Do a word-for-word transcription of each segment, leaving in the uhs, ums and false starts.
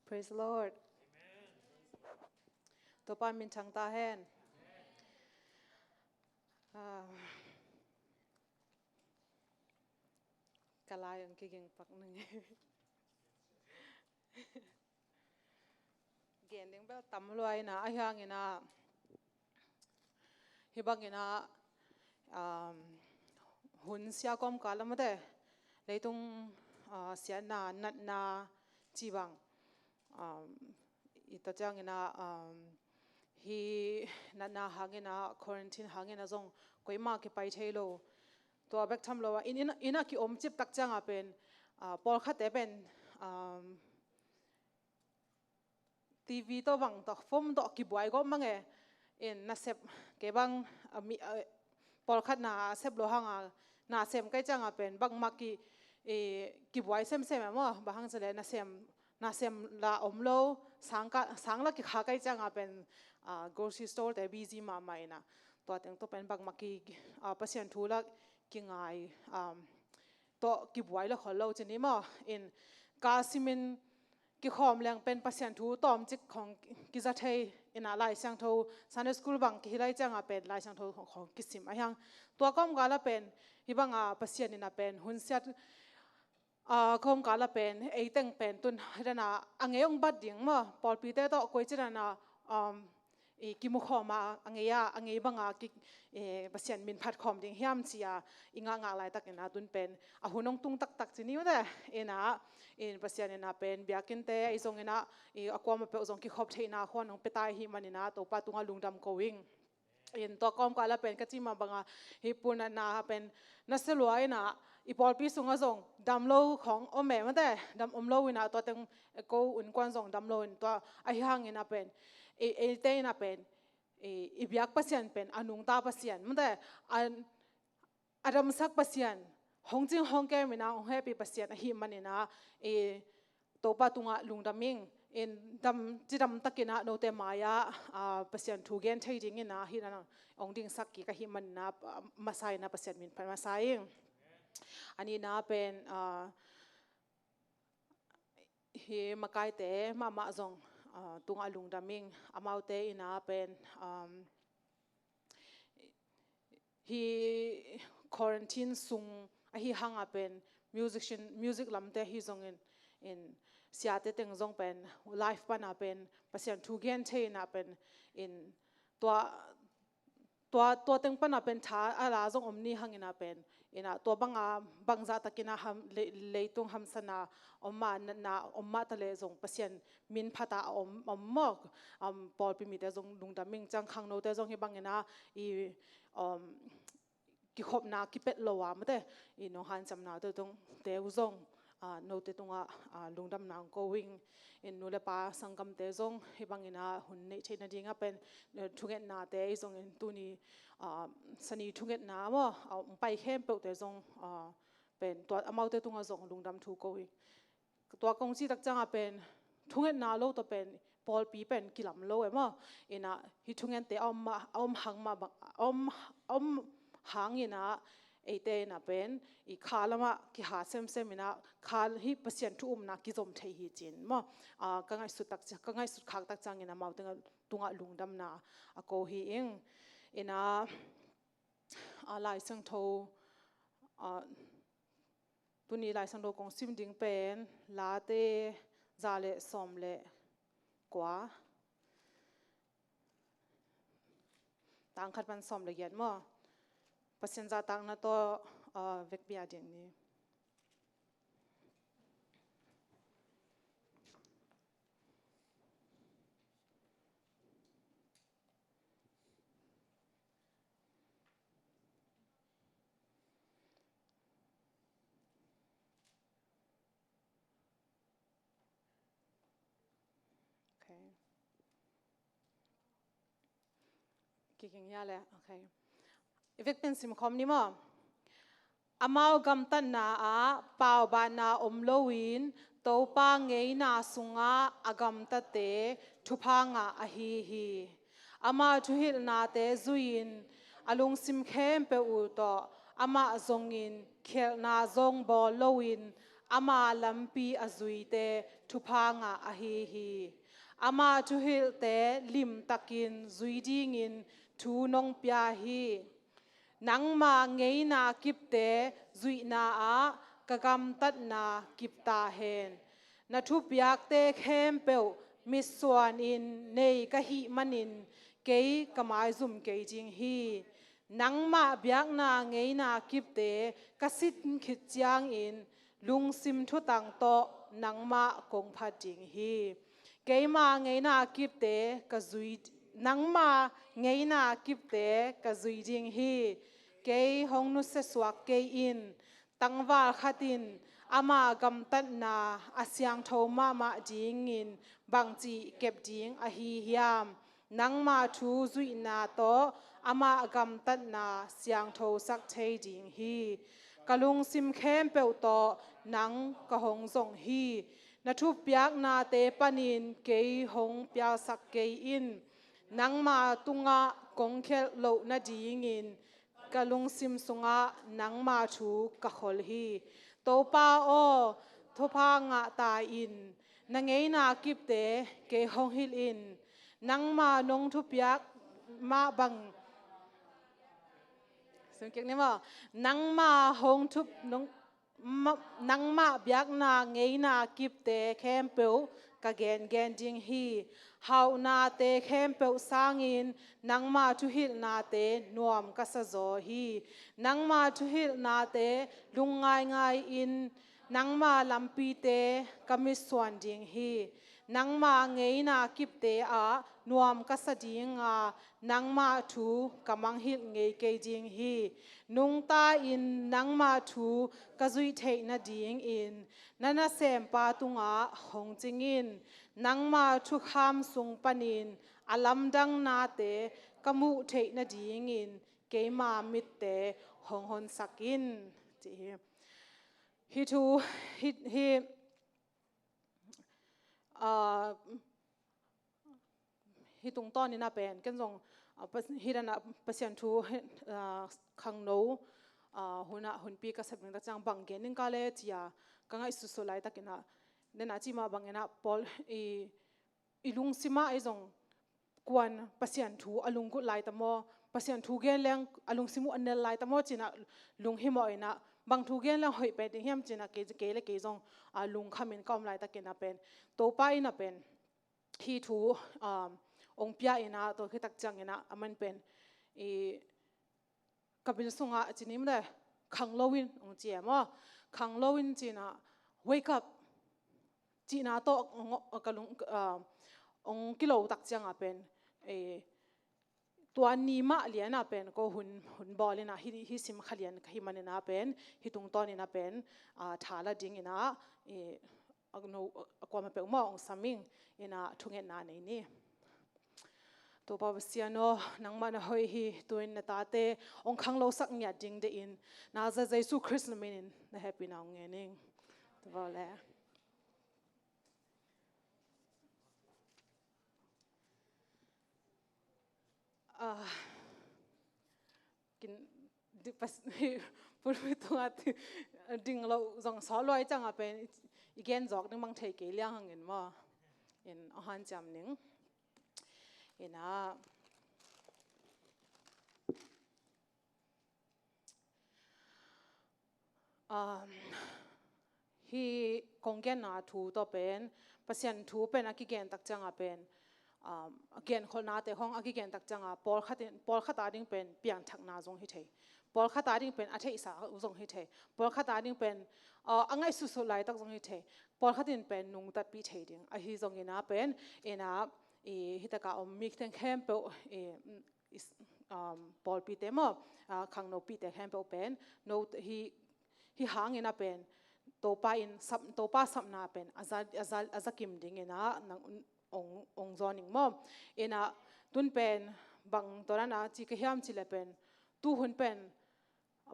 Praise the Lord. Topa min thang ta hen. Ah, ka lai ang kiging pak nang. Gen ding bel tam lua ina, ahi hangina, hi bangina, um, hun sia kawmkal a mate, leitung, uh, siatna, natna ci bang, um, i ta ciangina, um, hi natna hangina, quarantine hangina zong koima kipai thei lo. Tua bek tham lo a, inn, inn, inn a kiom cip tak cianga pen, uh, pawlkhatte pen, um, TV tawh bang tawh, phone tawh kibuai gawp mang e. In nasep, kei bang, a, mi, a, pawlkhat nasep lo hanga, nasem kai cianga pen bangmah ki, e, kibuai semsem e maw, bang hang cile nasem, nasem la om lo, sang ka, sang la kikha kai cianga pen, a, grocery store te busy mahmah ina. Tua teng tawh pen bangmah ki, a, Pasian thu la kingai, a, tawh kibuai la khol lo cini maw. In ka simin kikhawm leng pen Pasian thu tawmcik khong kiza thei ina, Lai Siangtho Sunday School bang kihilai cianga pen Lai Siangtho khong, khong kisim ahi hang. Tua kawmkala pen, hi banga Pasian ina pen hun siat, ah, kawmkala pen, eiteng pen tun, hi dana a ngei ong bat ding maw, pawlpite tawh koi ci dana, um, i kimukhawm a, a ngei a, a ngei banga ki, e, Pasian min phat khawm ding hiam cia i ngakngak laitakina tun pen a hun ong tung taktak cini mate. Ina, in Pasian ina pen biakinte i zongina, i a kuama peuh zong kikhop theihna khuan ong petai hi manina Topa tunga lungdam ko ing. In tua kawmkala pen ka cima banga hi punana pen nasia lua ina, i pawlpi sunga zong dam lo khong om e mate, dam om lo ina tua teng ko un kuan zong dam lo in tua ahi hangina pen, i, eite ina pen, i, i biak Pasian pen a nungta Pasian mate, a, a damsak Pasian, hong cing hong kem ina hong hepi Pasian ahi manina, i, Topa tunga lungdam ing. In dam, cidam takina note mai-a, a, Pasian thu gen thei dingina hi dana ong dingsak kik ahi manina, a, masa ina Pasian min phat masa ing. A nina pen, a, hi makaite mahmah zong, a, tunga lungdam ing. Amaute ina pen, um, hi quarantine sung ahi hanga pen musician, music lamte hi zongin, in siate teng zong pen live pana pen Pasian thu gen thei ina pen, in tua, tua, tua teng pana pen tha a la zong om ni hangina pen, ina tua banga bangzah takina ham, le, leitung hamsana om ma, na, na om ma ta le zong Pasian min phata a om, om mawk, um, pawlpi mite zong lungdam ing. Ciang khangnote zong hi bangina i, um, kikhopna kipet lo a mate, i nong hanciamnate zong, te uh zong, a, note tunga, a, lungdamna ong ko ing. In nu le pa sanggamte zong hi bangina hun neih theihna dinga pen, eh, thungetnate i zongin tuni, a, sani thungetna maw, a, ong pai khempeuhte zong, a, pen tua amaute tunga zong lungdam thu ko ing. Tua kong cih tak cianga pen thungetna lo tawh pen pawlpi pen kilam lo e maw. Ina hi thungente a om mah, a om hang mah bang, a om, a om hangina eite ina pen i kha lamah kiha semsem ina kha hi Pasian thu umna kizom thei hi cin maw. A, ka ngaihsut tak ci, ka ngaihsut khak tak ciangin amau tunga, tunga lungdamna a ko hi ing. Ina, a, Lai Siangtho, a, tuni Lai Siangtho kong sim ding pen Late za le sawm le kua, tang khat pan sawm le giat maw. Pasian zahtakna tawh, a, vekpi a ding ni. Okay. Kiging ya le. Okay. I vekpi in simkhawm ni maw. Amau gamtatna ah paubaanna om loin Topa ngeina sungah a gamtate thupha ngah ahi hi. Ama thuhilhnate zui-in a lungsim khempeuh uh tawh amah zongin khialhna zong bawl loin ama lampi a zuite thupha ngah ahi hi. Ama thuhilhte limtakin zui dingin thu nong pia hi. Nangma ngeina kipte zuihna ah ka gamtatna kip ta hen. Na thupiakte khempeuh mitsuanin nei ka hih manin kei ka maizum kei ding hi. Nangmah biakna ngeina kipte ka sin khit ciangin lungsim thutang tawh nangmah kong phat ding hi. Keima ngeina kipte ka zui, nangma ngeina kipte ka zui ding hi. Kei hong nusia suak kei in. Tangval khat in ama gamtatna a siangtho mahmah dingin bangci kep ding ahi hiam? Nangma thu zuihna tawh ama gamtatna siangthosak thei ding hi. Ka lungsim khempeuh tawh nang ka hong zong hi. Na thupiaknate panin kei hong pialsak kei in. Nangma tungah kong khelh loh nadingin ka lungsim sungah nangma thu ka khol hi. Topa aw, thupha ngah ta in. Na ngeina kipte kei hong hilh in. Nangma nong thupiak mah bang, sungkik ni maw? Nangma hong thup nong ma, nangmah biakna ngeina kipte khempeuh ka gengen ding hi. Hauhnate khempeuh sangin nangma thuhilhnate nuam ka sa zaw hi. Nangma thuhilhnate lungngaingai in nangma lampite ka mitsuan ding hi. Nangma ngeina kipte ah nuam ka sa dinga nangmah thu ka mangngilh ngei kei ding hi. Nungta in nangmah thu ka zuih theih nadingin na nasempa tungah hong cing in. Nangmah thukham sung panin a lamdang nate ka muh theih nadingin keima mitte hong honsak in, ci hi. Hih thu, hih, hih, ah, hih tungtawn in a pen ken zong, ah, pas-, hih dan a Pasian thu, ah, khangno, ah, hun ah, hunpi ka sep ding tak ciang bang gen ding ka le ci a ka ngaihsutsut laitak in a, den a cih mah bang in a Paul i, i lungsim ah ei zong kuan Pasian thu a lunggulh lai ta maw, Pasian thu gen leng a lungsim uh a nel lai ta maw ci in a lunghimawh in a, bang thu gen leng hoih pen ding hiam ci in a kei, kei le kei zong, ah, lungkham in ka om laitak in a pen Topa in a pen hih thu, um, ong pia in a, tua khit tak ciang in a, aman pen i ka bil sungah a ci nim le, khanglo in ong ci e maw, khanglo in ci in a, wake up cihna tawh ong, ka lung, um, ong kilo tak ciang a pen, eh, tua ni mah lian a pen ko hun, hun bawl in a hih, hih sim kha lian ka hih man in a pen, hih tungtawn in a pen, ah, tha la ding in a, eh, a no, a kuamah peuhmah ong sam ing in a thungetna nei ni. Topa Pasian aw, nangmah na hoih hi. Tu-in na tate ong khanglosak ngiat ding deih in Nazareth Jesu Khrist na min in na hehpihna ong ngen ing. Topa aw le. Ah, kin, di, pas, pulpit tungah ti, ding lo zong sawt luai ciang a pen i, i gen zawk ding bang thei kei liang hang in maw. In a hanciam ning. In a, um, hih kong genna thu tawh pen, Pasian thu pen a kigen tak ciang a pen, um, a genkholhnate hong a kigen tak ciang a, pawlkhat in, pawlkhat a ding pen piangthakna zong hi thei. Pawlkhat a ding pen a theihsa uh zong hi thei. Pawlkhat a ding pen, uh, a ngaihsutsut laitak zong hi thei. Pawlkhat in pen nungtatpih thei ding. Ahi zong in a pen, in a, i, hih tak a om mi teng khempeuh, i, i, um, pawlpite maw, ah, khangnopihte khempeuh pen, no, hih, hih hang in a pen, Topa in sap, Topa sapna pen a za, a za, a za kim ding in a, nang ong, ong zawn ing maw. In a, tun pen, bang tua dan a ci ka hiam cih leh pen, tu hun pen,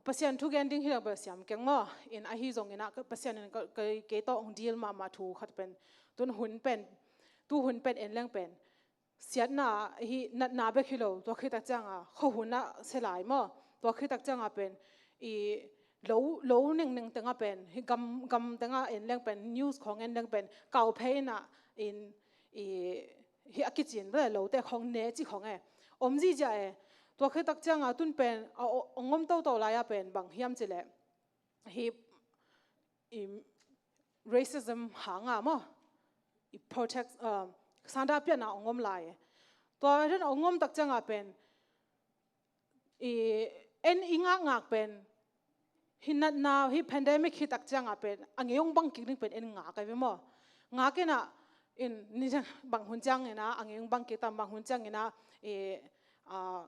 Pasian thu gen ding hi lo bel siam keng maw. In ahi zong in a, Pasian in ka, ka, kei tawh ong deal mahmah thu khat pen, tun hun pen, tu hun pen en leng pen, siatna hi, natna bek hi lo, tua khit tak ciang a, khuahun ah sia lai maw. Tua khit tak ciang a pen, i, lo, lo nengneng tengah pen, hih gam, gam tengah en leng pen, news khawng en leng pen, kau phei inah in, i, hih a kicin bel lote khawng ne cih khawng e. Om zihziah e. Tua khit tak ciangah tun pen, a, a, a ngom toto lai-ah pen, bang hiam cih leh, hih, i, racism hanga maw, i protect, um, sanda piahna a ngom lai e. Tua dan a ngom tak ciangah pen, i, en i ngakngak pen, hih natna, hih pandemic hih tak ciangah pen, a ngei hong bang kik ding pen en ngak ai ve maw. Ngak inah, in, ni ciang bang hun ciang inah, a ngei hong bang kik tam bang hun ciang inah, i, a,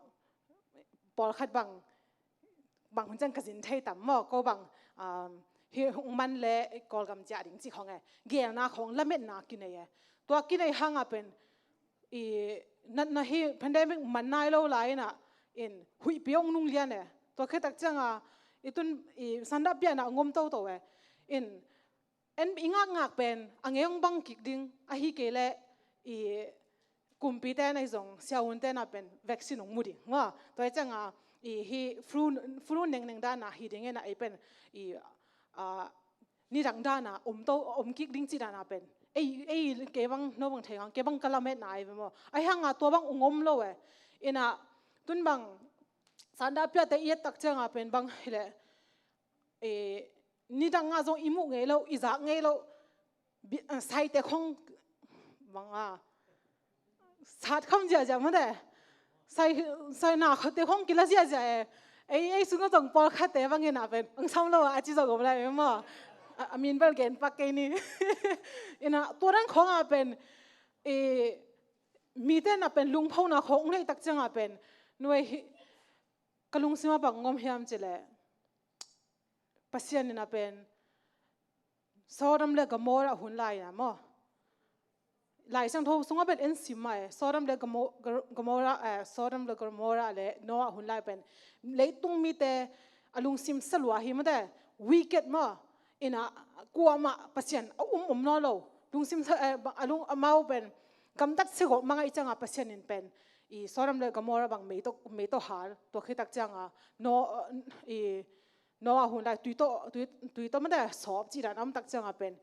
pawlkhat bang, bang hun ciang ka zin thei tam maw, ko bang, um, hih hong man le Kawlgam ciah ding cih khawng e. Gelna khawng lametna kinei e. Tua kinei hangah pen, i, natna hih pandemic man nai lo lai inah, in, huihpi hong nung lian e. Tua khit tak ciangah, i tun, i, sanda piahna a ngom toto e. In, en i ngakngak pen, a ngei hong bang kik ding, ahi kei leh, i, kumpite na hi zong, siahunte na pen, vaccine hong mu ding. Maw, tua hi ciangah, i, hih flu, flu nengneng dana hi ding inah ei pen, i, a, nidang dana om to, om kik ding cih dana pen. Ei, ei, kei bang, no bang thei hang, kei bang ka lametna ai ve maw. Ahi hanga tua bang ong om lo e. Inah, tun bang, sanda piahte i et tak ciangah pen bang hi leh, e, nidang ah zong i muh ngei lo, i zak ngei lo, bi-, a, saite khong, bang a, sat kham ziahziah mate. Sai, sai na khate khong kila ziahziah e. Ei, ei sung zong pawlkhatte bang inah pen, ang sam lo a, a ci zong om lai e maw. A, a min bel gen pak kei ni. Inah, tua dan khawngah pen, e, mite na pen, lungphona khawng hong neih tak ciangah pen, nuai hi, ka lungsimah bang ngom hiam cih leh, Pasian inah pen, Sodom le Gomorrah hun lai inah maw. Lai Siangtho sungah pen en sim mah e. Sodom le Gamo-, Gor-, Gomorrah, eh, Sodom le Gomorrah le Noah hun lai pen, leitung mite a lungsim salua hi mate, wicked maw. Inah kuamah Pasian a um om nawn lo. Lungsim sa-, eh, a lung amau pen, gamtat segawp mah ngaih ciangah Pasian in pen, i, Sodom le Gomorrah bang mei tawh, mei tawh hal, tua khit tak ciangah, no, i, Noah hun lai, tui tawh, tui, tui tawh mate sawp cih dan a om tak ciangah pen,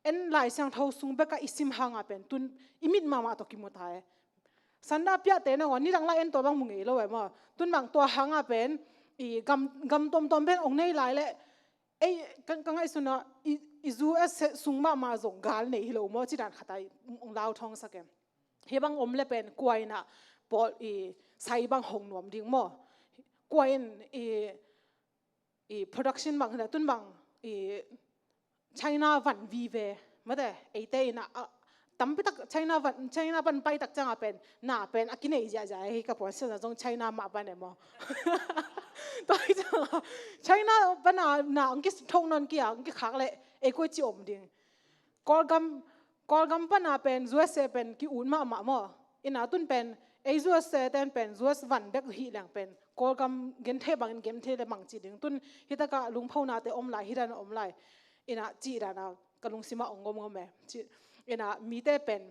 en Lai Siangtho sung bekah i sim hangah pen, tun i mit mahmah tawh kimu ta e. Sanda piahte nangawn, nidang lai en tua bang mu ngei lo e maw. Tun bang tua hangah pen, i gam, gam tuamtuam pen ong nei lai leh, ei, ka, ka ngaihsunah, i, i U S sung mahmah zong gal nei hi lo maw, cih dan khat a i, ong lau thawngsak e. Hih bang om le pen, kua inah, pawl, i, sai bang hong nuam ding maw. Kua in, i, i production bang hi leh, tun bang, i, China van vive mate, eite inah, a, tampi tak China van, China pan pai tak ciangah pen, na pen a kinei ziahziah hi, ka puan siatna zong China mah pan e maw. Tua hi ciangah, China pana na ang kitho nawn kia, ang kikhak leh, ei koi ci om ding. Kawlgam, Kawlgam pana pen, U S A pen, ki-ut mahmah maw. Inah tun pen, ei U S A ten pen, U S van bek hih leng pen, Kawlgam genthei bangin genthei le mang ci ding. Tun, hih takah lungphonate om lai, hih dan a om lai. Inah cih dana, ka lungsimah ong ngomngom e. Ci, inah mite pen,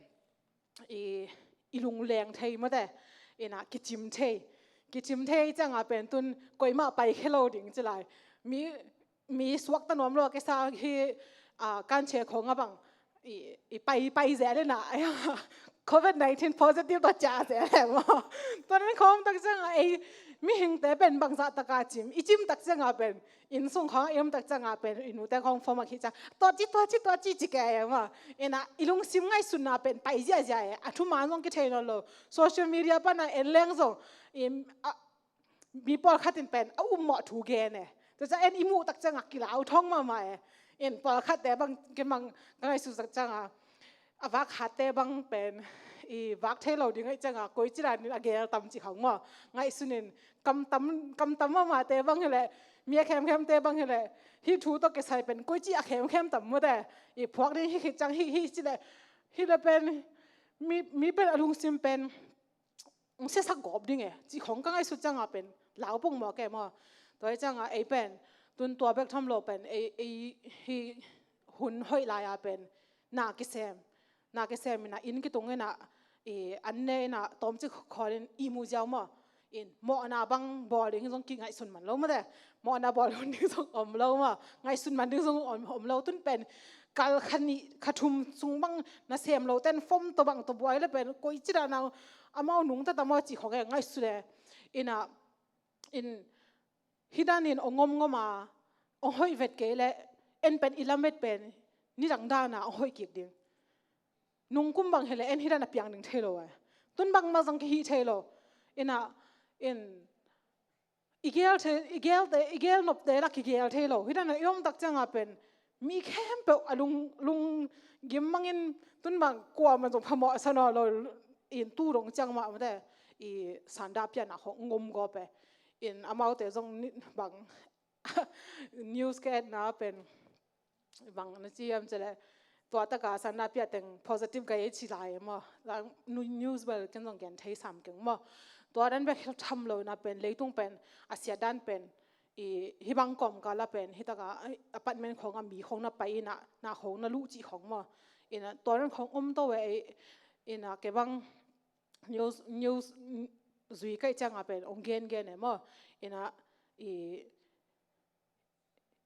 i, i lungleng thei mate. Inah kicim thei. Kicim thei ciangah pen tun, koimah paikhia lo ding ci lai. Mi, mi suakta nuam lo a kisa hi, a, kanche khawngah bang, i, i pai, pai zel inah, covid nineteen positive tawh ciah zel e maw. Tua dan khawng tak ciangah ei, mihingte pen bangzah taka cim, i cim tak ciangah pen, inn sung khawngah i om tak ciangah pen, i nute khawng phone a khih ciang, tua ci, tua ci, tua ci, ci kei e maw. Inah, i lungsim ngaihsutna pen, pai ziahziah e, a thuman zong kithei nawn lo, social media pana en leng zong, i, a, mi pawlkhat in pen a ummawh thu gen e. Tua ciang en i muh tak ciangah kilau thawng mahmah e. In pawlkhatte bang, kei bang ka ngaihsut tak ciangah, a vak khatte bang pen i vak thei lo ding ngaih ciangah, koici danin a gel tam ci khawng maw. Ngaihsun in kam tam, kam tam mahmahte bang hi leh, mi a khemkhemte bang hi leh, hih thu tawh kisai pen koici a khemkhem tam mate. I phuak ding hi khit ciang hih, hih ci leh, hih leh pen, mi, mi pen a lungsim pen ong siasak gawp ding e, cih khawng ka ngaihsut ciangah pen, lau pongmawk e maw. Tua hi ciangah ei pen, tun tua bek tham lo pen, ei, ei, hih hun hoih lai-a pen, na kisem, na kisem inah, inn kitung inah, i, an ne inah, tawmcik khawl in ihmu ziau maw. In mawhna bang bawl ding zong kingaihsun man lo mate. Mawhna bawl hun ding zong om lo maw. Ngaihsun man ding zong om, om lo. Tun pen kal kha nih kha thum sung bang nasem lo ten fom tawh bang tawh buai le pen koi ci dan a amau nungta ta maw cih khawng e ngaihsun e. Ina in hih danin ong ngomngom a ong hoih vet kei le en pen i lamet pen nidang dan a ong hoih kik ding. Nungkum bang hi le en hih dan a piang ding thei lo e. Tun bangmah zong kihih thei lo. Ina in i gel thei, i gel te, i gel nopte la kigel thei lo. Hih dan a i om tak ciang a pen mi khempeuh a lung, lunggim mangin tun bang kuamah zong phamawh sa nawn lo. In tu dong ciang mah mate i sanda pianna khong ngom gawp e. In amaute zong ni, bang news ka etna pen bang na ci hiam cih leh tua taka sanda pia teng positive ka ei ci lai maw. News bel ken zong gen thei sam keng maw. Tua dan bek hi tham lo ina pen leitung pen a siat dan pen i hih bang kawmkal a pen hih taka apartment khong a mi khong na pai ina na khong na luh cih khong maw. Ina tua dan khong om to e. Ina kei bang news, news zui kaih ciang a pen ong gen gen e maw. Ina i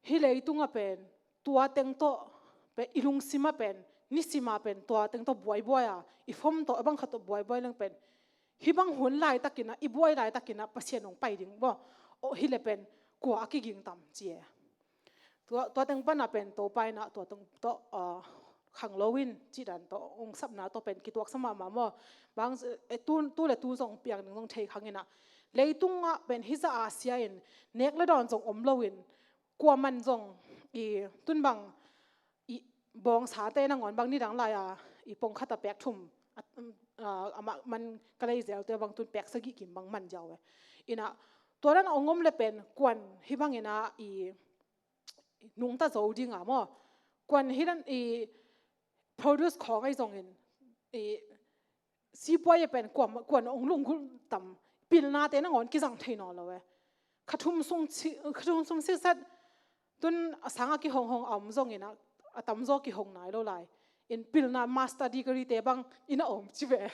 hih leitung a pen tua teng tawh pen i lungsim a pen nisim a pen tua teng tawh buaibuai a i fom tawh a bang khat tawh buaibuai leng pen hih bang hun laitakin a i buai laitakin a Pasian ong pai ding maw. Aw hih le pen kua a kiging tam ci e. Tua, tua teng pan a pen Topa in a tua teng tawh, ah, khang lo in cih dan tawh ong sapna tawh pen kituaksa mahmah maw. Bang, eh, tu, tu le tu zong piang ding zong thei khang in a leitung ah pen hih zah a sia in nek le dawn zong om lo in kuaman zong i tun bang i bawngsate nangawn bang nidang lai a i pongkhat a pek thum a, a, amah man ka lei zelte bang tun pek sagih kim bang man ziau e. Ina tua dan a ong om le pen kuan hih bang ina i nungta zo ding a maw. Kuan hih dan i produce khawng ahi zongin i sipuai a pen kuan, kuan ong lunggulh tam pilnate nangawn kizang thei nawn lo e. Kha thum sung ci, kha thum sung sisat tun a sang a kihong hong a om zongin a, a tamzaw kihong nai lo lai. In pilna master degree te bang ina om ci ve.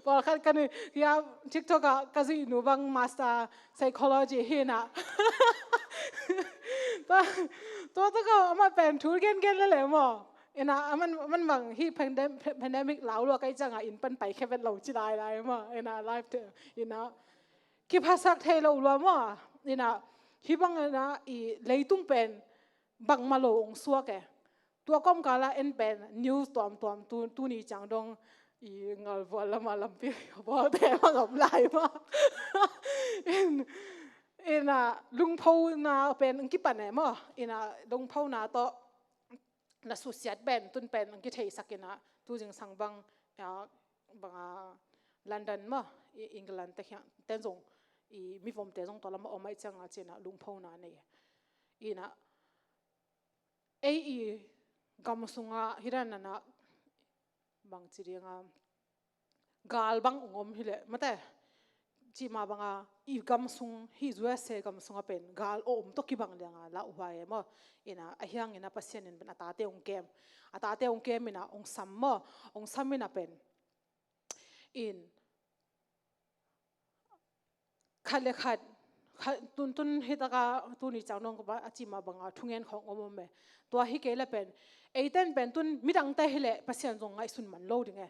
Pawlkhat ka ni hia TikTok ah ka zuih nu bang master psychology hi na. Tua, tua, tua ka amah pen thu gen gen le le maw. Ina aman, aman bang hi pandem-, pandemic lau lua kai ciang a inn pan pai khe vet lo ci lai lai maw. Ina live te, ina kiphasak thei lo lua maw. Ina hih bang ina i leitung pen bangmah lo ong suak e. Tua kawmkal a en pen news tuamtuam tu, tuni ciang dong i ngalvual lam a lampi vualte bang om lai maw. In, ina lungphona pen ong kipan e maw. Ina lungphona tawh na susiat pen tun pen ong kitheisak ina tu zingsang bang, a, bang a London maw, i England te khiang ten zong i mivomte zong tua lam a om ahi ciang a ci ina lungphona nei. Ina ei i gam sung a hih dan a na bang ci ding a gal bang ong om hi leh mate. Cih mah bang a i gam sung hih U S A gam sung a pen gal a om tawh kibang liang a lauhuai e maw. Ina a hiang ina Pasian in pen a tate ong kem. A tate ong kem ina ong sam maw. Ong sam ina pen in khat le khat, khat, tun, tun hih taka tuni ciang dong ka ba a cih mah bang a thungen khawng om om e. Tua hi kei le pen eiten pen tun midangte hi leh Pasian zong ngaihsun man lo ding e.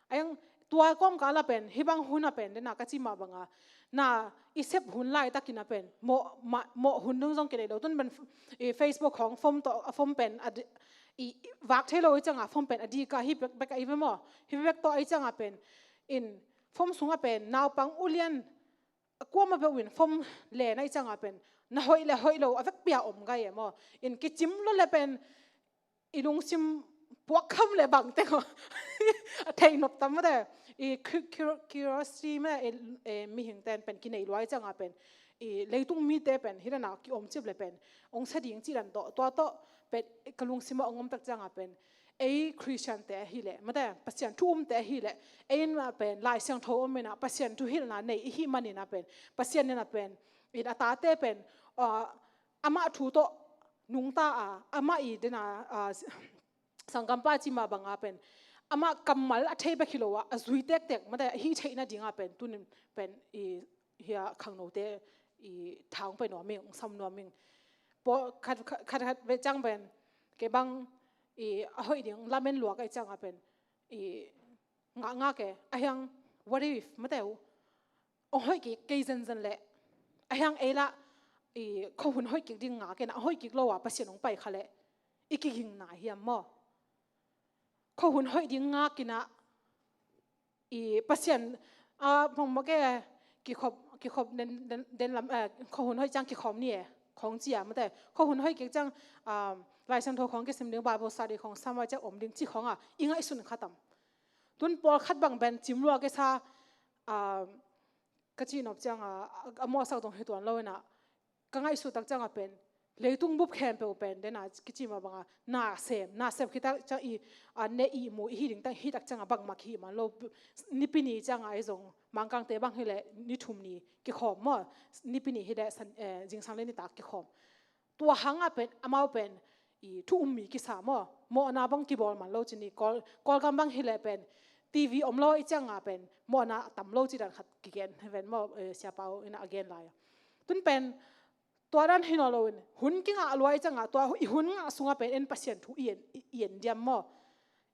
A hiang tua kawmkal a pen hih bang hun a pen dena ka cih mah bang a na i sep hun laitakin a pen mawh, mawh hun dong zong kinei lo. Tun pen i Facebook khawng fom tawh a fom pen a di-, i, i vak thei lo i ciang a fom pen a dik a hi bek, bek a i ve maw. Hi bek tawh a i ciang a pen in fom sung a pen naupang ulian a kuamah peuh in fom len a i ciang a pen na hoih le hoih lo a vekpi a om gai e maw. In kicim lo le pen i lungsim puakkham le bang teng aw. A thei nop tam mate. I cu-, cu-, curiosity mate, i, i mihing ten pen kinei lua i ciang a pen i leitung mite pen hih dan a kiom cip le pen ong sa ding cih dan tawh tua tawh pen ka lungsim a ong om tak ciang a pen ei Christian te ahi leh mate Pasian thu um te ahi leh ei in a pen Lai Siangtho om ina Pasian thu hilhna nei i hih man ina pen Pasian ina pen in a tate pen, ah, amah thu tawh nungta a amah i dena, ah, sanggampa cih mah bang a pen amah kammal a thei bek hi lo ah, a zui tektek mate, a hih theihna dingah pen tunin pen i hia khangnote i thang pai nuam ing, ong sam nuam ing. Pawl khat khat khat ve ciang pen kei bang i a hoih ding lamen luak a i ciangah pen i ngah ngah ke a hiang, what if mate uh ong hoih kik kei zenzen leh, a hiang ei lah i khuahun hoih kik ding ngak in a hoih kik lo ah Pasian ong pai kha leh i kigingna hiam maw? Khuahun hoih ding ngak in ah i Pasian a mong mawk e, kikhop kikhop den den den lam eh, khuahun hoih ciang kikhawm ni e khawng cia mate, khuahun hoih kik ciang ah, Lai Siangtho khawng kisim ding, Bible study khawng sam vai ciang om ding ci khawng ah i ngaihsun kha tam. Tun pawlkhat bang pen cim luak i sa ah, ka cihnop ciangah a mawhsak dong hi tuan lo in ah, ka ngaihsut tak ciangah pen leitung bup khempeuh pen den a kici mah bangah na sem, na sem khit tak ciang i a ne i mu i hi ding tak hi tak ciangah bangmah kihi man lo. Nipi ni ciangah ei zong Mangkangte bang hileh ni thum ni kikhawm maw? Nipi ni hileh san eh, zingsang le nitak kikhawm. Tua hangah pen amau pen i thu um mi kisa maw? Mawhna bang kibawl man lo ci ni, Kawl, Kawlgam bang hileh pen TV om lo i ciangah pen mawhna tam lo ci dan khat kigen hi ven maw? Eh, Sia Pau in a gen lai ah. Tun pen tua dan hi nawn loin hun kingah lua i ciangah tua i hun ngah sungah pen en Pasian thu i en, i, i en diam maw?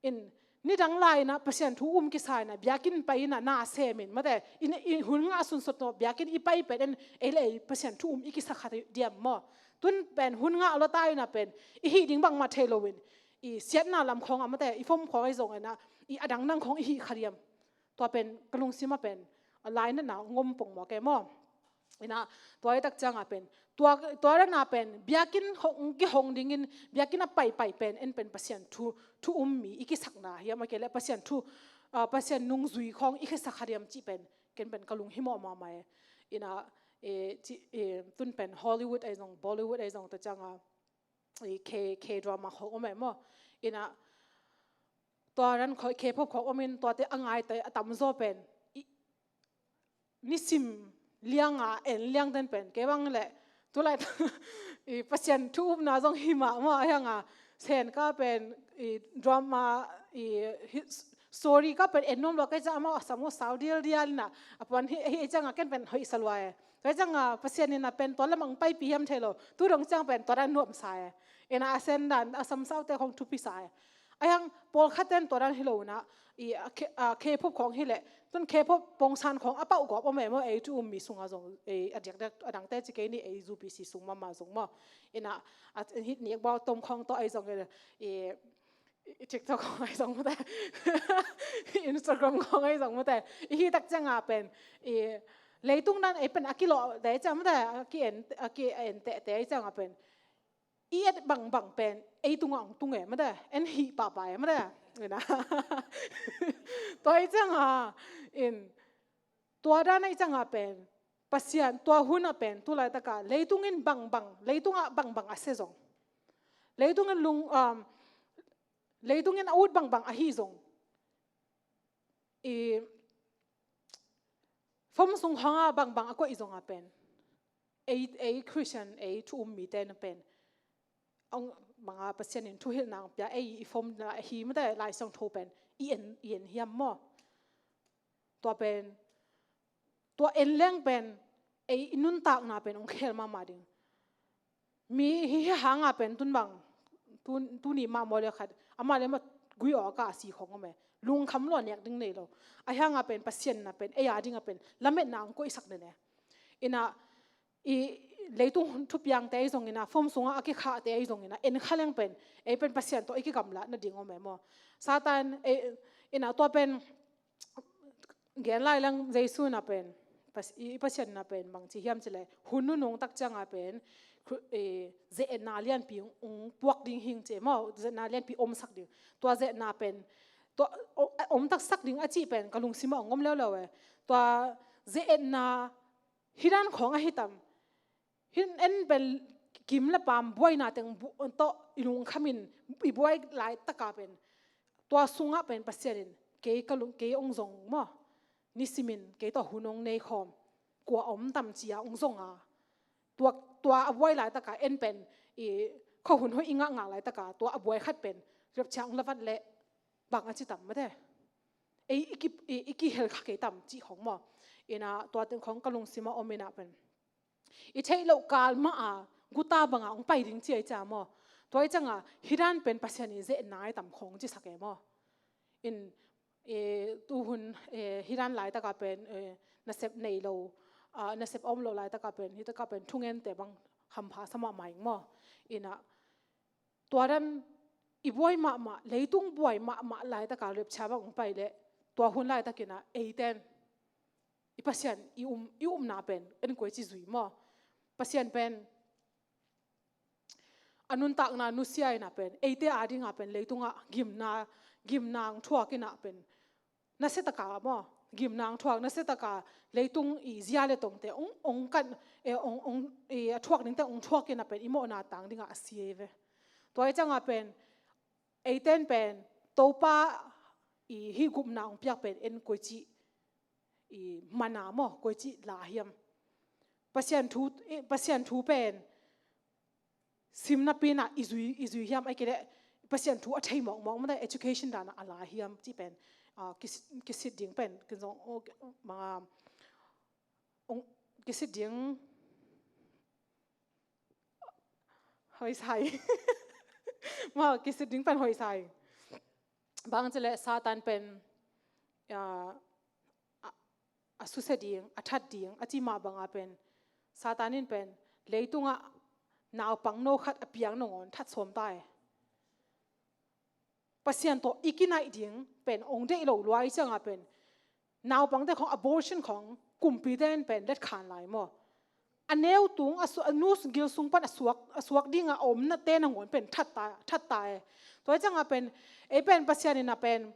In nidang lai in ah Pasian thu um kisa in ah biakinn pai in ah na sem in mate, in, in hun ngah sunsot no biakinn i pai pen en ei le ei Pasian thu um i kisa kha diam maw? Tun pen hun ngah lua ta in ah pen i hih ding bangmah thei loin i siatna lam khawng ah mate, i fom khawng ah i zong in ah i a dangdang khawng i hih kha diam? Tua pen ka lungsim ah pen a lainatna ngom pong mawk e maw? In ah tua i tak ciangah pen tua, tua dan a pen biakinn hong, kihong dingin biakinn a paipai pen en pen Pasian thu, thu um mi i kisakna hiam, a kei leh Pasian thu ah, Pasian nungzui khawng i kisak kha diam cih pen ken pen ka lunghimawh mahmah e. In ah eh, ci, eh, tun pen Hollywood ei zong, Bollywood ei zong ta ciangah i K, K drama khawng om e maw? In ah tua dan khawng, K-pop khawng om in tuate a ngaite a tamzaw pen i, nisim lianga en liang den pen kei bang leh tulai i Pasian thu upna zong hi mah maw? A hianga Sen ka pen i drama i hi, story ka pen en nuam lo kei ciang amau a sam uh sau dialdial in ah a puan hi, hi ciangah ken pen hoih sa lua e. Tua ciangah Pasian in ah pen tua lamah ong paipih hiam thei lo, tu dong ciang pen tua dan nuamsa e. In ah a Sen dan a samsaute khawng thupi sa e. A hiang pawlkhat ten tua dan hi lo in ah i a K, a K-pop khawng hileh tun K-pop pongsan khawng a pauh gawp om e maw? Ei thu um mi sungah zong ei a diakdiak a dangte ci kei ni, ei U P C sung mahmah zong maw? In ah a hit nik bau tom khawng tawh ei zong i, i TikTok khawng ei zong mate, Instagram khawng ei zong mate, i hi tak ciangah pen i leitung dan ei pen a kilawhte ciang mate, a ki-en, a ki-en tehte ciangah pen i et bangbang pen ei tungah ong tung e mate, en hih pahpah e mate. In ah tua i ciangah in tua dan a i ciangah pen Pasian tua hun ah pen tulaitakah leitung in bangbang, leitungah bangbang a sia zong, leitung in lung um, leitung in a ut bangbang ahi zong, i fom sung hangah bangbang a koih zongah pen ei, ei Christian, ei thu um mite na pen ong banga Pasian in thuhilhna ong pia ei i fom na hi mate, Lai Siangtho pen i en, i en hiam maw? Tua pen tua en leng pen ei i nuntakna pen ong khel mahmah ding. Mi hi, hi hanga pen tun bang tun, tuni mah maw le khat amah le mah gui awka a si khawng om e. Lungkham lua nek ding nei lo. A hianga pen Pasian na pen ei a dinga pen lametna ang koihsak den e. In ah i leitung thupiangte ei zong in ah, fom sungah a kikhahte ei zong in ah, en kha leng pen ei pen Pasian tawh i kigamlatna ding om e maw? Satan ei, in ah tua pen gen lai leng Jesu na pen Pas-, i, i Pasian na pen bangci hiam cileh hun nunung tak cianga pen khu-, eh, ze-etna lianpi ong puak ding hing ci maw, ze-etna lianpi omsak ding. Tua ze-etna pen tua o-, omtaksak ding a cih pen ka lungsimah ong om leuleu e. Tua ze-etna hi dan khawng ahi tam. Hin en pen kim le paam buaina teng bu-, tawh i lungkhamin i buai laitaka pen tua sungah pen Pasian in kei ka lung, kei ong zong maw? Nisimin kei tawh hun ong nei khawm, kua om tam cia ong zong a. Tua, tua a buai laitaka en pen i khuahun hoih i ngahngah laitaka tua a buai khat pen rapture ong lavat leh bang a ci tam mate. Ei i ki, i, i kihel kha kei tam cih khong maw. Ina tua teng khong ka lungsim a om ina pen, i theih loh kal mah a guta banga hong pai ding ci a i cia maw. Tua i cianga hih dan pen Pasian i zehna i tam khong ci sak e maw. In, e, tuhun, e, hih dan laitaka pen, e, nasep nei lo, a, nasep om lo laitaka pen, hih taka pen thungente bang hampha sa mahmah ing maw. Ina tua dan i buai mahmah, leitung buai mahmah laitaka lepcha bang hong pai leh, tua hun laitakina eiten i Pasian i um, i umna pen en koici zui maw. Pasian pen a nuntakna nusia ina pen eite adinga pen leitunga gimna, gimna hong thuak ina pen nasetaka maw, gimna hong thuak, nasetaka leitung i zia le tongte hong, hong kan, e, hong, hong, e, a thuak dingte hong thuak ina pen i mawhna tang dinga a si ei ve. Tua i cianga pen eiten pen Topa i hih gupna hong piak pen en koici i mana maw, koici la hiam. Pasian thu, e, Pasian thu pen simna pina i zui, i zui hiam, ai kei leh Pasian thu a thei mawkmawk mate, education dana a la hiam cih pen, a, kis-, kisit ding pen kin zong, o, manga, ong, kisit ding hoisai. Maw, kisit ding pen hoisai. Bang ci leh Satan pen, a, a, a susia ding, a that ding a ci mah banga pen Satan in pen leitungah naupang no khat a piang nangawn that sawm ta e. Pasian tawh i kinaih ding pen hong deih lo lua i cianga pen naupangte khong abortion khong kumpite in pen letkhan lai maw. A neu tung, a su-, a nu gil sung pan a suak, a suak dinga a omnate nangawn pen that ta, that ta e. Tua i cianga pen ei pen Pasian ina pen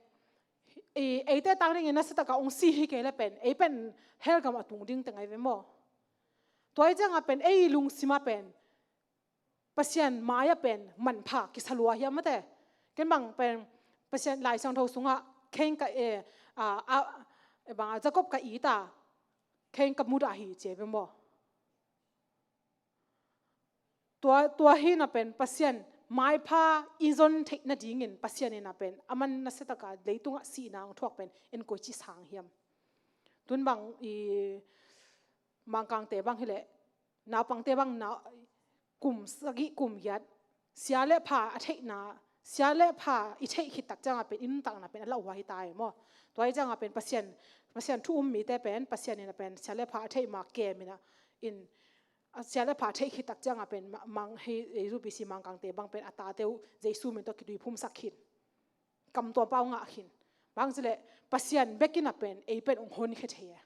i, eite tang dingin nasetaka hong si hi kei le pen ei pen hell gam a tung ding te ngai ve maw. Tua i cianga pen ei lungsima pen Pasian mai-ah pen manpha kisa lua hiam mate. Ken bang pen Pasian Lai Siangtho sungah Cain ka, e, a, a, e banga Jacob ka it a, Cain ka mudah hi ci ei ve maw. Tua, tua hi na pen Pasian maipha i zon theih nadingin Pasian ina pen a man nasetaka leitungah sihna hong thuak pen en koici sang hiam. Tun bang i Mangkangte bang hileh naupangte bang na, kum sagih kum giat sia le pha a theihna, sia le pha i theih khit tak cianga pen i nuntakna pen a lauhuai hi ta e maw. Tua hi cianga pen Pasian, Pasian thu um mite pen Pasian ina pen sia le pha a theih ma kem ina in, a sia le pha a theih khit tak cianga pen ma-, mang hi, e, U P C Mangkangte bang pen a tate uh Jesu min tawh kituiphumsak khin. Kam tuampau ngah khin. Bang ci leh Pasian bek ina pen ei pen hong honkhia thei e.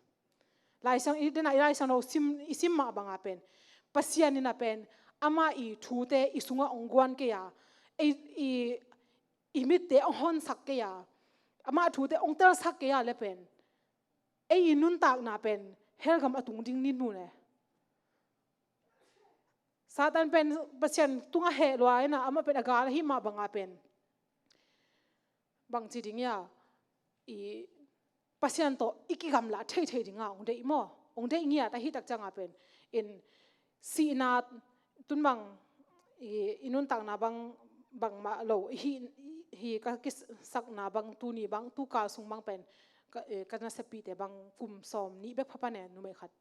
Lai Siang, i dena i Lai Siangtho sim, i sim mah banga pen Pasian ina pen ama i thute i sungah hong guan kei a, i, i, i mitte hong honsak kei a, ama thute hong telsak kei a le pen ei i nuntakna pen hell gam a tung ding ni nu ne. Satan pen Pasian tungah heh lua ina amah pen a gal ahi mah banga pen bangci ding ia, i Pasian tawh i kigamla theithei dinga hong deih maw, hong deih ngiat ahi tak cianga pen in sihna tun bang i, i nuntakna bang, bangmah lo hi, hi ka kisakna bang tuni bang tukal sung bang pen ka, e, ka nasepite bang kum sawm nih bek phapan e, numei khat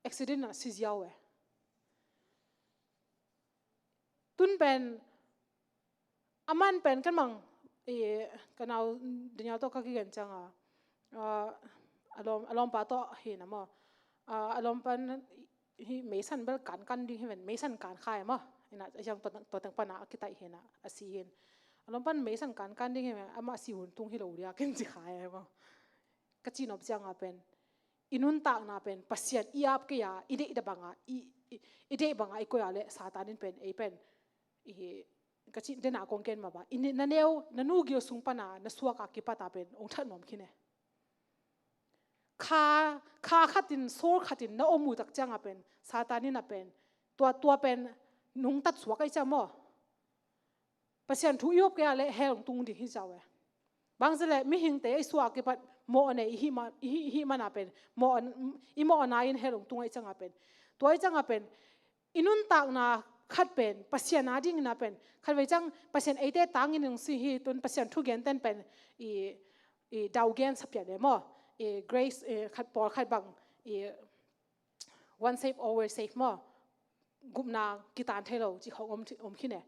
accident a si ziau e. Tun pen a man pen kan mang, e, ka nau Daniel tawh ka kigen cianga, a, a lawm, a lawmpa tawh hi na maw, a, a lawmpa hi meisan bel kankan ding hi ven, meisan kan khai maw. Ina a hiang tua, tua teng pana a kitaih hi na a si hin a lawmpa meisan kankan ding hi ven, amah si hun tung hi lo dia ken ci khai maw. Ka ci nop cianga pen i nuntakna pen Pasian i ap kei a, i deih da banga, i, i, i deih banga i koih a le Satan in pen ei pen i, ka cih dena kong ken mah ba, i ne-, na neu, na nu gil sung pana na suaka kipata pen hong that nuam khin e. Kha, kha khatin, sawl khatin na om uh tak cianga pen Satan ina pen tua, tua pen nungtat suak ahi cia maw. Pasian thu i up kei a le hell hong tung ding hi ciau e. Bang ci le mihingte i suak kipat mawh nei i hih ma-, i hih, i hih mana pen mawh, i mawhna in hell hong tung ahi cianga pen. Tua ahi cianga pen i nuntakna Khat pen Pasian a dingin a pen, khat vei ciang Pasian eite tangin hong si hi. Tun Pasian thu genten pen i, i dau gen sa pian e maw. I grace, i khat pawl khat bang, i once saved, always saved maw. Gupna kitan thei lo cih khong om, om khin e.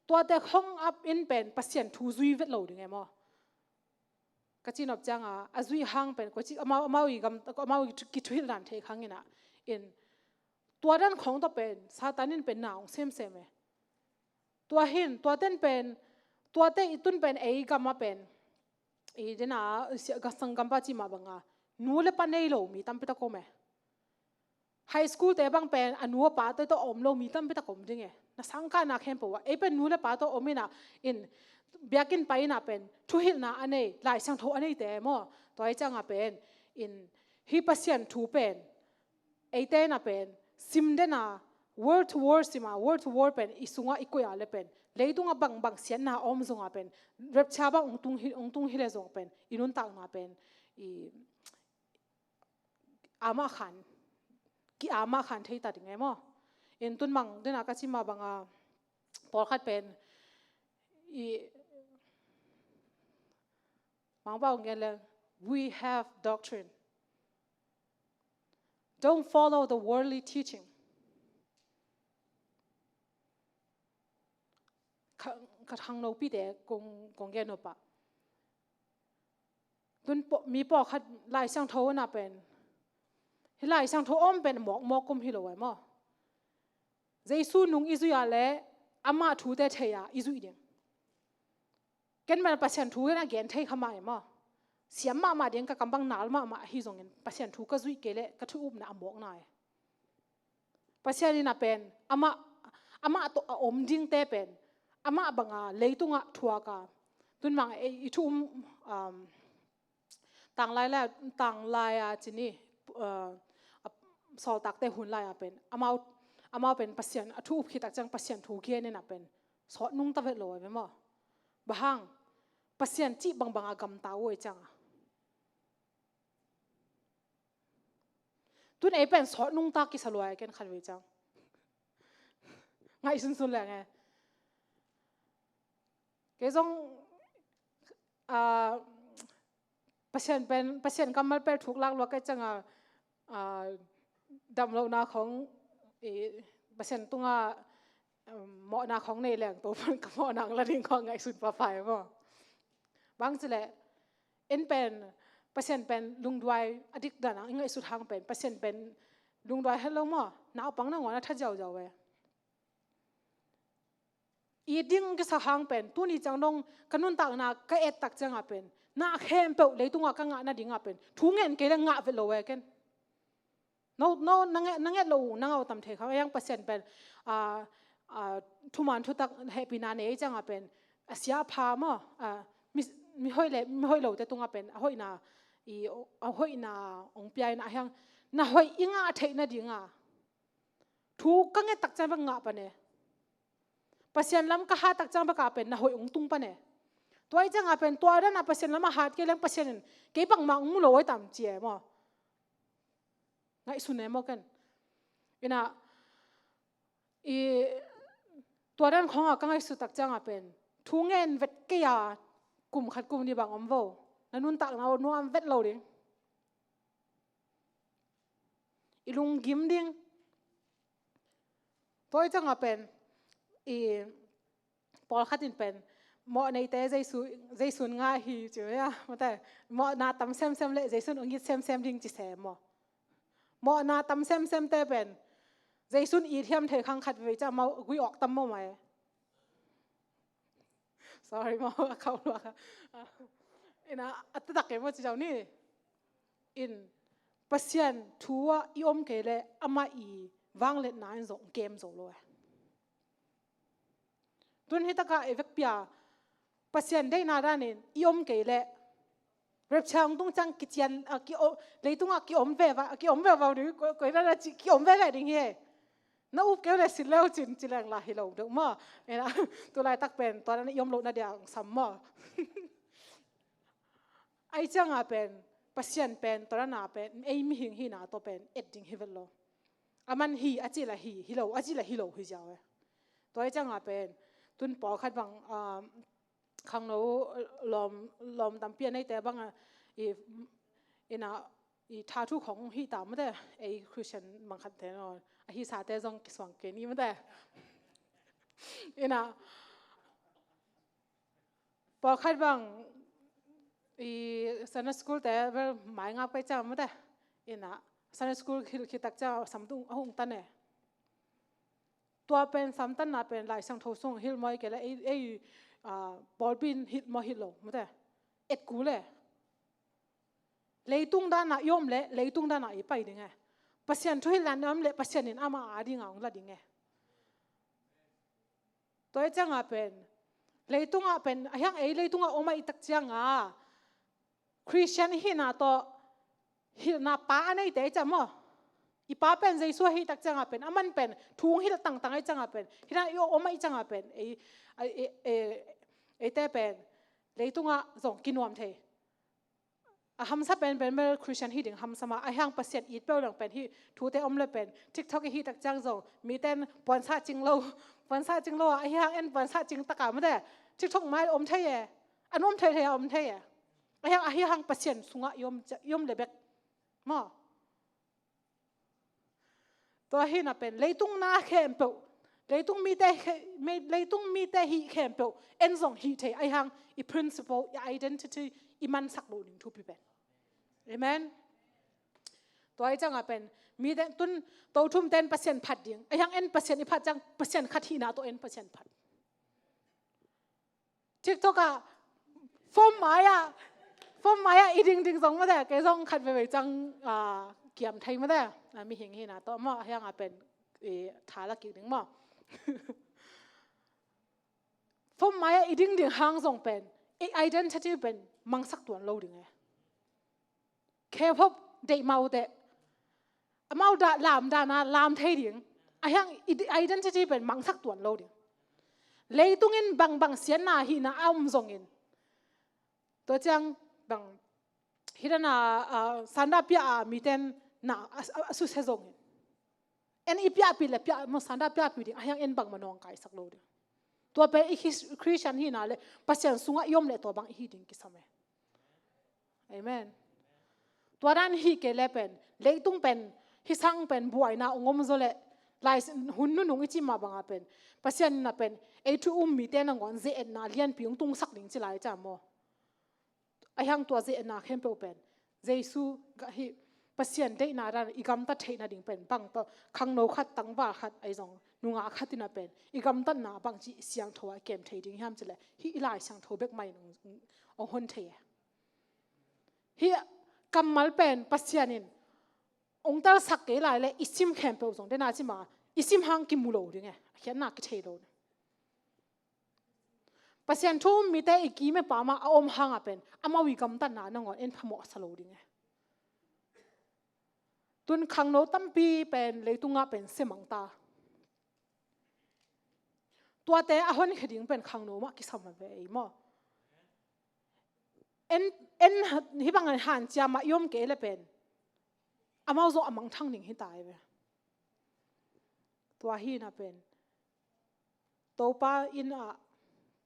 Tuate khong ap in pen Pasian thu zui vet lo ding e maw. Ka ci nop cianga, a zui hang pen, ko ci, amau, amau i gam, amau i thu-, kithuhilh dan thei khang ina, in, tua dan khong tawh pen Satan in pen na hong semsem e. Tua hin, tua ten pen, tuate i tun pen ei gam a pen, i dena, sia, ga sang gam pa ci mah banga, nu le pa nei lo mi tampi tak om e. High school te bang pen a nu a pa te tawh a om lo mi tampi tak om ding e. Na sangkahna khempeuh ah ei pen nu le pa tawh om ina, in biakinn pai ina pen thuhilhna a nei, Lai Siangtho a nei te maw. Tua hi cianga pen, in, hi Pasian thu pen eite ina pen sim dena, word to word sima, word to word pen i sunga i koih a le pen, leitunga bangbang siatna a om zonga pen, rapture bang ong tung hi, ong tung hi le zong pen i nuntakna pen i amah khan, ki amah khan thei ta ding e maw. In tun mang dena ka ci mah banga, pawlkhat pen i mang bang gen le, we have doctrine. Don't follow the worldly teaching. Ka, ka thang no pi te kong, kong gen no pa. Tun paw-, mi pawlkhat Lai Siangtho na pen, hi Lai Siangtho om pen mawkmawk kum hi lo ai maw. Jesu nung i zui a le amah thute thei a i zui ding. Ken man Pasian thu ken a gen thei kha mah ai maw. Siam mahmah ding ka kam bang nal mahmah hi zongin Pasian thu ka zui kei le ka thu upna a mawkna ai. Pasian ina pen amah, amah tawh a om dingte pen amah banga leitungah thuaka. Tun mang ei i thu um, um, tanglai la, tanglai a cini, uh, a, sawltakte hun lai a pen amau, amau pen Pasian a thu up khit tak ciang Pasian thu gen ina pen sawt nungta vet lo ai maw. Bang hang, Pasian cih bangbanga gamta uh ai cianga. Tun ei pen sawt nungta kisa lua e ken khat vei ciang. Ngaihsunsun leng e. Kei zong, ah, Pasian pen, Pasian kammal pen thuk lak lua kei cianga, ah, damlohna khong, i, Pasian tunga, um, mawhna khong nei leng to pan ka mawhna la ding khong ngaihsun papa e maw. Bang ci le, en pen, Pasian pen lungduai a dik dan a i ngaihsut hang pen, Pasian pen lungduai het lo maw, naupang nangawn a tha ziauziau e. I ding kisa hang pen, tuni ciang dong ka nuntakna ka et tak cianga pen, na khempeuh leitunga ka ngah nadinga pen thu ngen kei le ngah vet lo e ken. No, no, na nget, na nget lo uh, na ngau tam thei kha. Yang Pasian pen, ah, ah, thuman thutak hehpihna nei cianga pen, a sia a pha maw, ah, mi, mi hoih le mi hoih lote tunga pen a hoihna, i, a hoihna ong pia ina hiang, na hoih i ngah theih nadinga thu ka nget tak ciang bek ngah pan e. Pasian lam ka hat tak ciang bek a pen na hoih ong tung pan e. Tua i cianga pen tua dana Pasian lam a hat kei leng Pasian in kei bangmah ong mu lo ai tam ci e maw. Ngaihsun e maw ken. Ina, i, tua dan khonga ka ngaihsut tak cianga pen thu ngen vet kei a kum khat kum ni bang om vo. Na nuntakna uh nuam vet lo ding. I lunggim ding. Tua i cianga pen, i, pawlkhat in pen mawh neite Jesu, Jesu in ngah hi ci ve a, mate, mawhna tam semsem le Jesu in ong it semsem ding ci sem maw. Mawhna tam semsem te pen Jesu in it hiam thei khang khat vei ciang mau gui awk tam maw mai. Sorry maw, a khau luak a. Ina, a tatak e maw ci zau ni. In, Pasian thu ah i om kei le amah i vangliatna in zong kem zo lo e. Tun hi taka i vekpi a Pasian deihna danin i om kei le rapture hong tung ciang kician, a, ki o, leitungah ki om veva, ki om veva ding, koi, koi na na ci, ki om veve ding hi e. Na up keu le sin leu cin ci leng la hi lo deuh maw. Ena, tu laitak pen tua na i om lohna dia ong sam maw. Ai cianga pen Pasian pen tua na pen ei mihing hina tawh pen et ding hi vet lo. A man hi a cih la hi, hi lo a cih la hi lo hi ziau e. Tua hi ciangah pen tun pawlkhat bang, ah, khangno lawm, lawm tampi a neite bang a, i, ina, i tha thu khong hi ta mate, ei Christian bang khat te no, a hi sate zong kisuang kei ni mate. Ina, pawlkhat bang i Sunday school te bel mai ngap kai ciang mate. Ina, Sunday school khil khitak ciang samtung a hong tan e. Tua pen samtanna pen Lai Siangtho sung hilh maw i kei le ei, ei, ah, pawlpi in hilh maw hilh lo mate. Et kul e. Leitung dana i om le leitung dana i pai ding e. Pasian thuhilhna i om le Pasian in ama a dinga hong la ding e. Tua hi ciangah pen leitungah pen, a hiang ei leitungah om ahih tak ciangah Christian i hihna tawh hilhna pa a neite i ciah maw? I pa pen Jesu ahih tak ciangah pen, a man pen thu hong hilh tangtang ahih ciangah pen, hih dan i om ahih ciangah pen ei, ei, ei, ei, eite pen leitungah zong kinuam thei. A hamsa pen pen bel Christian hi ding hamsa mah, a hiang Pasian it peuh leng pen hih thute om le pen TikTok i hih tak ciang zong mite in puansah cing lo, puansah cing lo a, a hiang en puansah cing taka mate TikTok mai om thei e, a nuam thei thei a om thei e. A hiang, a hiang Pasian sungah i om, i om le bek maw? Tua hi na pen leitung na khempeuh, leitung mite khe-, me-, leitung mite hih khempeuh en zong hih thei, a hiang i principle, i identity i mansak loh ding thupi pen. Amen. Tua hi ciangah pen mite tun to thum ten Pasian phat ding, a hiang en Pasian i phat ciang Pasian khat hihna tawh en Pasian phat. TikTok ah, phone mai ah, phone mai ah i ding ding zong mate, kei zong khat veivei ciang, ah, kiam thei mate, ah, mihing hihna tawh maw, a hiang a pen i tha la kik ding maw? Phone mai ah i ding ding hang zong pen i identity pen mangsak tuan lo ding e. K-pop deih mah uh teh, amau dah lam dana lam thei ding, a hiang i-, identity pen mangsak tuan lo ding. Leitung in bangbang siatna hihna a om zongin, tua ciang bang hih dana, ah, sanda pia a mite in na a, a, a susia zongin, en i piahpih le piah, maw, sanda piahpih ding, a hiang en bangmah nawngkaisak lo ding. Tua pen i Khris-, Khristian hihna le Pasian sungah i om le tua bang i hi ding kisam e. Amen. Tua dan hih kei le pen leitung pen hih sang pen buaina ong om zaw le lai hun nunung i cih mah banga pen Pasian na pen ei thu um mite nangawn ze-etna lianpi ong tungsak ding ci lai ciam maw? A hiang tua ze-etna khempeuh pen Jesu gah hih Pasian deihna dan i gamtat theihna ding pen bang tawh khangno khat, tangval khat, ahi zong nungak khat in a pen i gamtatna bangci siangtho a kem thei ding hiam cileh hih i Lai Siangtho bek mah in ong, ong hon thei e. Hih kammal pen Pasian in ong telsak kei lai le i sim khempeuh zong dena cima i sim hang kimu lo ding e, a khiatna kithei lo ding. Pasian thu um mite i kim i pam ah a om hanga pen amau i gamtatna nangawn en phamawh sa lo ding e. Tun khangno tampi pen leitungah pen sia mang ta. Tuate a honkhia ding pen khangno mah kisam a ve ei maw? En, en hih bangin hanciam ah i om kei le pen amau zong a mangthang ding hi ta ei ve. Tua hi na pen Topa inn ah,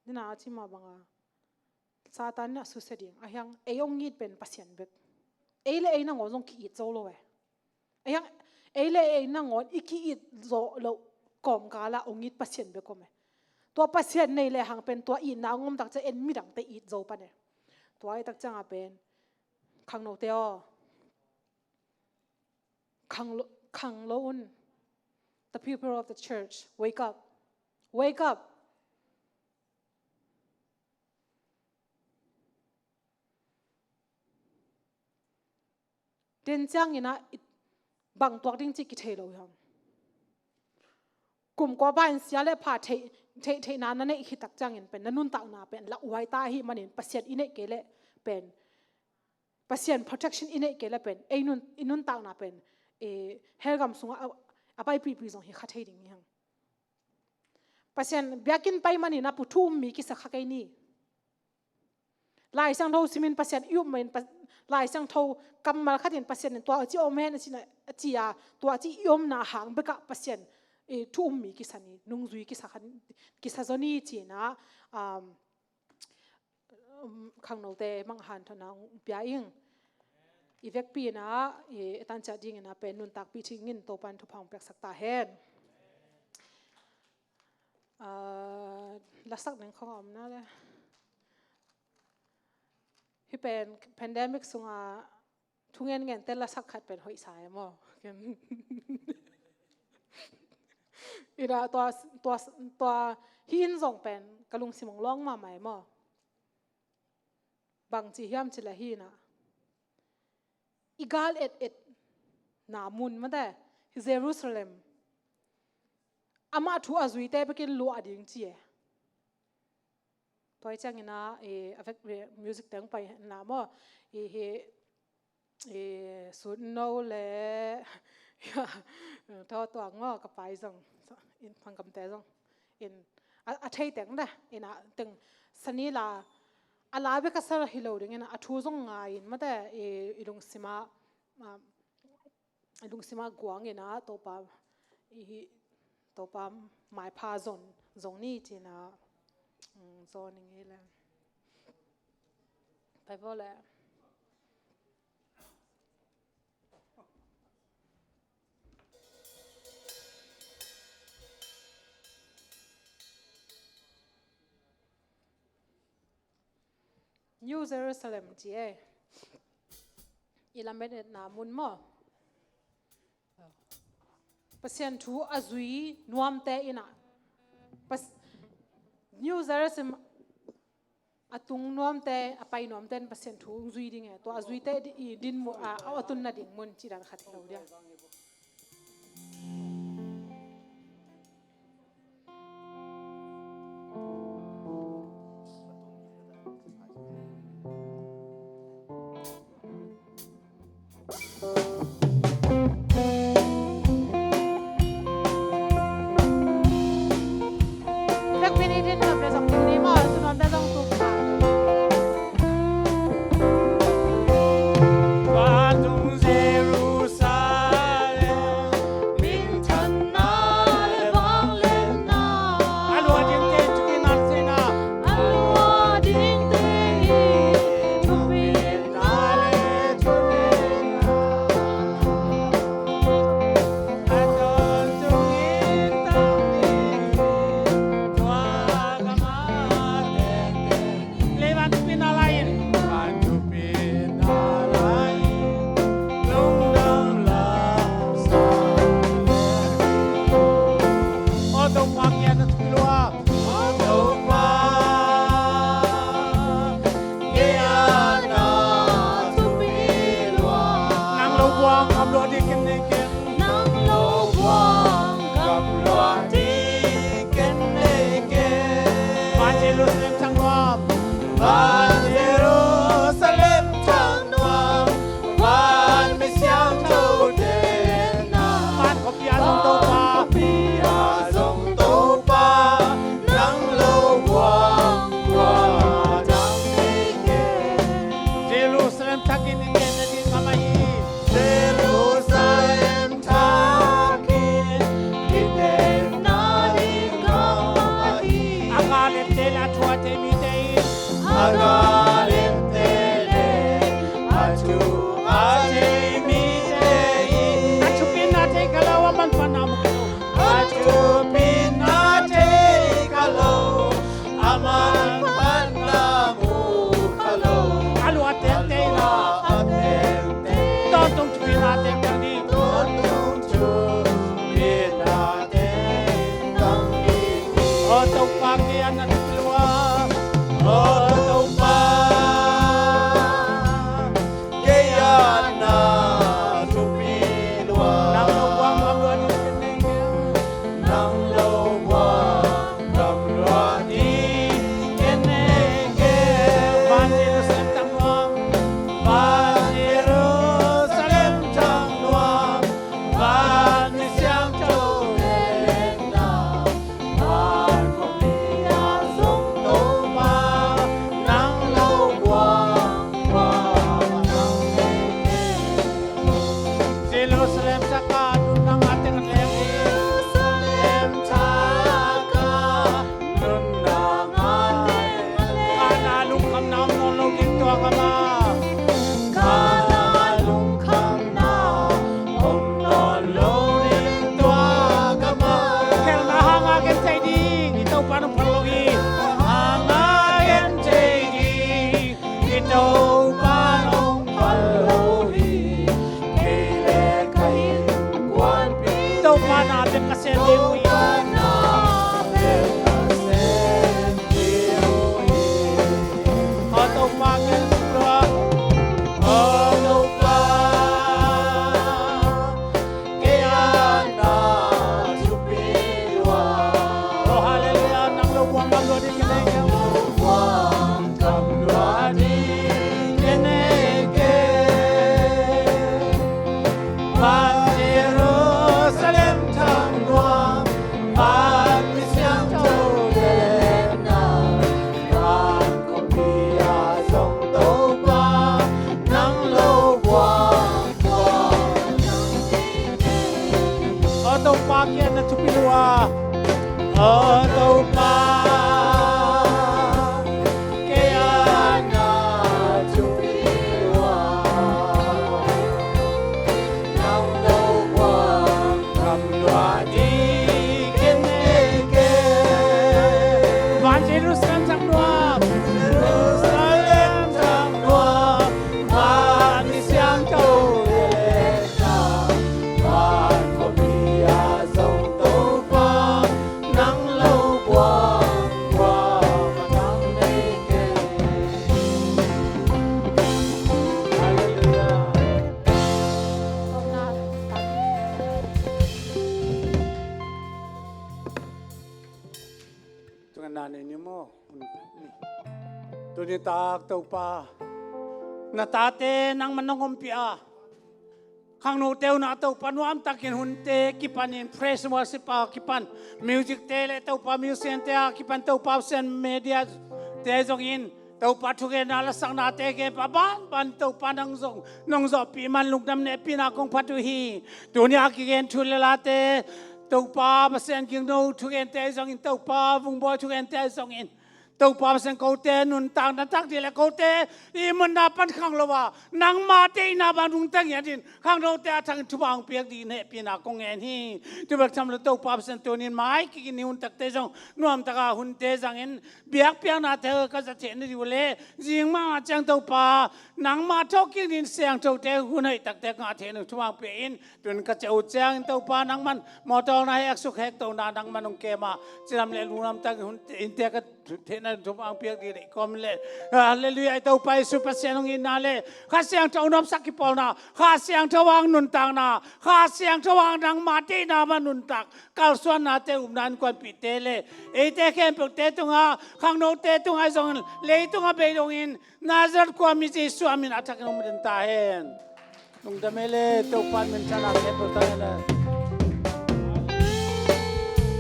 nina a cima banga Satan in a susia ding, a hiang ei ong it pen Pasian bek. Ei le ei nangawn zong ki-it zo lo e. A hiang ei le ei nangawn i ki-it zo loh kawmkala ong it Pasian bek om e. Tua Pasian nei le hang pen tua itna ong om tak ciang en midangte it zo pan e. Tua i tak cianga pen khangnote aw, khanglo, khanglo un. The people of the church, wake up. Wake up. Den ciangin ah i bang tuak ding cih kithei lo hiam? Kum kua pa in sia le pha theih, theih, theihna na neih khit tak ciangin pen na nuntakna pen lak huai ta ahih manin Pasian i neih kei leh pen Pasian protection i neih kei le pen ei nun, i nuntakna pen, eh, hell gam sungah a, a paipihpih zong hi kha thei ding hi hang. Pasian biakinn pai manin a pu thu um mi kisa kha kei ni. Lai Siangtho simin Pasian i um mah in, Pa-, Lai Siangtho kammal khatin Pasian in tua ci om hen a ci na, a ci a, tua ci i omna hang bekah Pasian, eh, thu um mi kisa ni, nungzui kisa khan, kisa zaw ni ci-in ah, um, um, khangnote manghan thona pia ing. I vekpi-in ah, i, i tanciah dingin ah pen nuntakpih thei ing in Topa'n thupha hong piaksak ta hen. Ah, lasak ding khong a om na le. Hih pen pandemic sungah thungen ngente lasak khat pen hoih sa e maw. Ina tua, tua, tua hih in zong pen ka lungsim hong lawng mahmah e maw. Bangci hiam cih leh hih in ah i gal et et na mun mate, Jerusalem, amah thu a zuite bekin luah ding ci e. Tua hi ciangin ah, eh, a vek, eh, music teng pai na maw, eh, hi, eh, Sutno le, Tho Tuang maw, ka pai zong, in Phangkamte zong, in a, a thei teng de, in a teng sani la, a la bek a sa hi lo ding in a thu zong ngai in mate, eh, i lungsim ah, ah, lungsim ah guang in ah Topa, i, Topa maipha zong, zong ni ci-in ah, mm, zong ni ngei le. Pai vo le. New Jerusalem ci e. I lamet etna mun maw. Pasian thu a zui nuamte in ah. Pas-, New Jerusalem a tung nuamte, a pai nuamte in Pasian thu zui ding e. Tua a zuite di-, i din mu-, a, a tunna ding mun ci dan khat hi lo dia. Jerusalem, minthanna le vangliatna. A lua dingte thupina sina. A lua dingte i thupina le thunenna. A tawntungin tawng ding hi. Tua gam a tengteng. Leivan thupina lai-in. Van thupina lai-in. Lungdam lamsang. Aw Topa, ngiatna thupi lua. Aw Topa, ngiatna thupi lua. Nang lo buang gam lua ding ken nei ken. Nang lo buang gam lua ding ken nei ken. Van Jerusalem thang nuam. Van Jerusalem thang nuam. Van mi siangthote na. Van khuapi ah zong Topa. Van khuapi ah zong Topa. Nang lo buang kua dang nei ken. Jerusalem thakin i tenna ding kam ahi. Jerusalem thakin i tenna ding kam ahi. A galhte le a thu a thei mite in. A galhte le a thu a thei mite in. A thupina thei kha lo, a manphatna mu kha lo. A thupina thei kha lo. A manphatna mu kha lo. A lua tengteng in. A Aw Topa, kei a na tung hi lua, nang lo buang tham lua ding ken hei kei. Van Jerusalem sang lua, Jerusalem sang lua, van i siangtho le le sang, van khuapi ah zong Topa, nang lo buang, buang a nang nei kei. Halleluiah. Tuni tak Topa, na tate nangman nong ompih a, khangnote uh na Topa nuamtakin hunte kipanin praise and worship a kipan, music te le Topa musician te a kipan, Topa Pasian media te zongin Topa thugenna lasaknate ke pa banban Topa nang zong nong zawhpih man lungdam nehpihna kong phat uh hi. Tuni a kigen thu le late Topa Pasian gingno thugente zongin, Topa Vungbawi thugente zongin, Topa Pasian kote nuntakna tak dih le kote ihmutna pan khanglo a nangma deihna bang nungta ngiatin khangnote a thangin thupha hong piak dih nehpihna kong ngen hi. Tubek tham lo Topa Pasian tunin mai kikin ni hun takte zong nuamtaka hunte zangin biakpiaknate ka za theihna dih uh le zing mah ciang Topa nangma thawhkik dih siangthote hun hoih takte ngah theihna thupha hong pia in. Tun ka ciah uh ciangin Topa nangman mawtawkna heksuk hektona nangman hong kem a, cidam le lungdam takin hun innte ka theihna thupha hong piak dih deih kawm le. Halleluiah. I Topa Jesu Pasian hong itna le Kha Siangtho nopsak kipawlna, Kha Siangtho hang nuntakna, Kha Siangtho hang nangma deihna mah nuntak kalsuannate upna innkuanpihte le eite khempeuhte tungah, khangnote tungah zong leitung a bei dongin Nazareth khuami Jesu a min a thakin hong den ta hen. Lungdam e le Topa min thanak khempeuh ta hen.